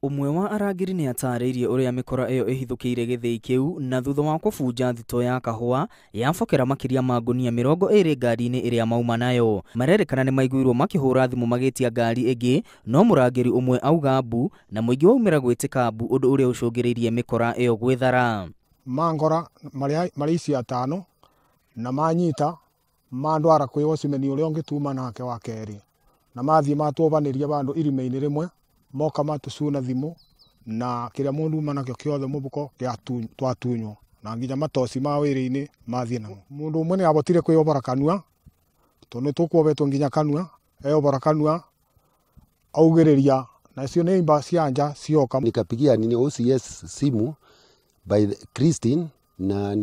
Ũmwe wa arangĩri nĩ atarĩirie ũrĩa mĩkora ĩyo ĩhithũkĩire gĩthĩi kĩu na thutha wa kũbunja thito ya kahũa yabokera makĩria ma ngunia 20 ngari-inĩ ĩrĩa mauma nayo. Marerĩkana nĩ maiguirwo makĩhũra thimũ magĩtia ngari ĩngĩ, no mũrangĩri ũmwe auga mbu na mũingĩ waumĩra gwĩtĩka mbu, ũndũ ũrĩa ũcũngĩrĩirie mĩkora ĩyo gwĩthara. Mangora marĩ ici atano na manyita mandwara kwĩ ocimeni ũrĩa ũngĩ tuma nake wa kerĩ, na mathiĩ matuobanĩria bandũ irima-inĩ rĩmwe, moka matucuna thimũ na kĩrĩa mũndũ uma nakĩo kĩothe mũbuko twatunywo, na nginya matoci ma wĩrĩ-inĩ mathiĩ namo. Mũndũ ũmwe nĩ abotire kwĩyobora kanua, tondũ nĩ tũkuobetwo nginya kanua, eyobora kanua augĩrĩria nacio nĩ imba cia nja cioka. Nikapigia nini OCS simu by Christine na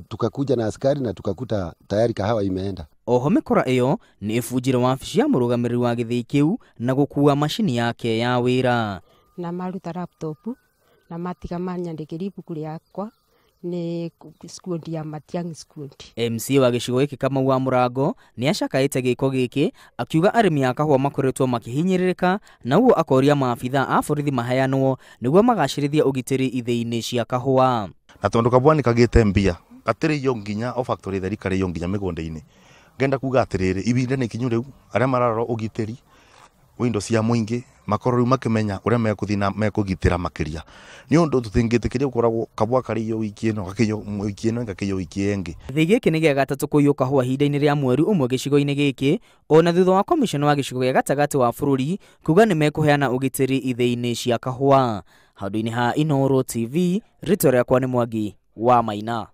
tukakuja na askari na tukakuta tayari kahawa imeenda. Oho mĩkora ĩyo nĩ ĩbunjire wabici ya mũrũgamĩrĩri wa gĩthĩi kĩu na gũkua macini yake ya wĩra. Na maruta laptop na matiga manyandĩkĩria ibuku rĩakwa nĩ squad ya Matiang'i squad. MC wa gĩcigo gĩkĩ Kamau wa Mũrango nĩ acakaĩte gĩko gĩkĩ akiuga arĩmi a kahũa makoretwo makĩhinyĩrĩrĩka, na ũguo akoria maabitha a borithi maheanwo nĩguo magacĩrithie ũgitĩri ithĩi-inĩ cia kahũa. Na tondu kabwa nĩ kagĩte mbia gatirĩ nginya o factory theri karĩ nginya mĩgũnda-inĩ, ngenda kuga atĩrĩrĩ, ibinda nĩ ikinyu rĩu arĩa mararora ũgitĩri wa indo cia mũingĩ makorwo rĩu makĩmenya ũrĩa mekũthiĩ na mekũgitĩra makĩria, nĩ ũndũ tũtingĩtĩkĩria gũkoragwo kabwa karĩo wiki ĩno gakĩiywo wiki ĩno gakĩiywo wiki ĩngĩ. Gĩthĩi gĩkĩ nĩ gĩa gatatũ kũiywo kahũa ihinda-inĩ rĩa mweri ũmwe gĩcigo-inĩ gĩkĩ, ona thutha wa komishona wa gĩcigo gĩa gatagatĩ wa bũrũri kuga nĩ mekũheana ũgitĩri ithĩi-inĩ cia kahũa. Handũ-inĩ ha Inooro TV, rĩtwa rĩakwa nĩ Mwangi wa Maina.